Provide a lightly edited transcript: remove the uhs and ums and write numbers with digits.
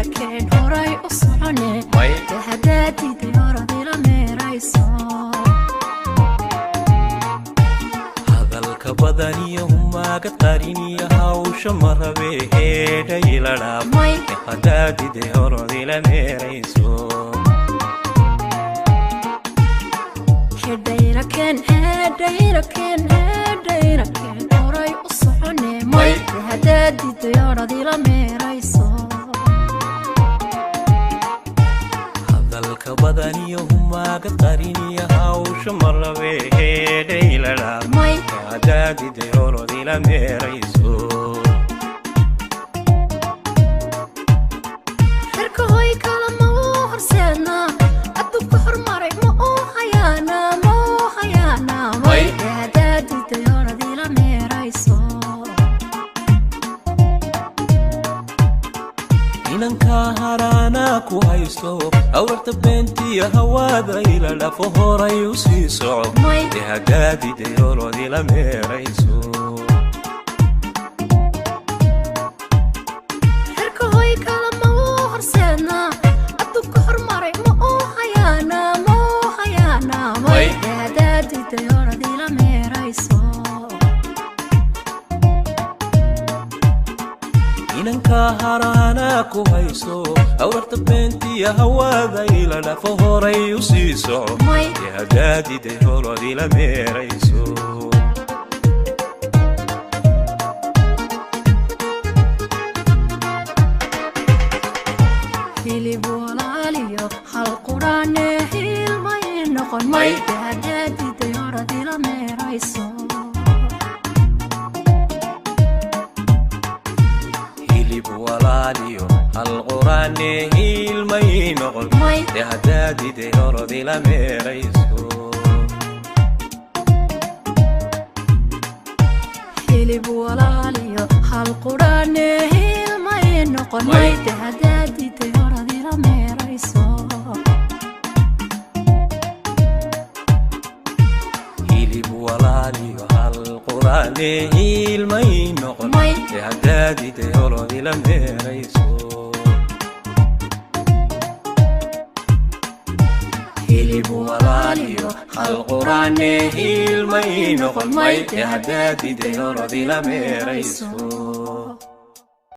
Hedhayna keen horay u socone. May. Haddaadiday orodila meerayso. Hadalka badaniyo humaagad qariniyo hawsha ma rabe, heedhayla dhaaf. May. Hadaadide orodila meerayso. Hedhayna keen, hedhayna keen, hedhayna keen horay u socone. May. Haddaadiday orodila meerayso. Hadalka badaniyo humaagad qariniyo hawsha ma rabe, heedhayla dhaaf. May. Hadaadide orodila meerayso. Xirka hoy kala ma uu horseednaa, adduunka hormaray ma uu hayaanaa, ma uu hayaanaa? May. Haddaadiday orodila meerayso. Inankaa haraanaa ku haysto, awrarta beentiya hawaada ila dhafo, horay u sii soco. May. Ee hadaadide orodila meerayso. Xirka hoy kala ma uu horseednaa, adduunka hormaray ma uu hayaanaa, ma uu hayaanaa? May. Haddaadiday orodila meerayso. Inankaa haraanaa ku haysto, awrarta beentiya hawaada ila dhafo, horay u sii soco. May. Ee hadaadide orodila meerayso. Hilib walaaliyo hal quraane hilmay noqon. May. Haddaadiday orodila meerayso. Hilib walaaliyo hal quraane hilmay noqon. May. Ee hadaadide orodila meerayso. Hilib walaaliyo hal quraane hilmay noqon. May. Haddaadiday orodila meerayso. Hilib walaaliyo hal quraane hilmay noqon. May. Ee hadaadide orodila meerayso. Hilib walaaliyo hal quraane hilmay noqon. May. Ee hadaadide orodila meerayso.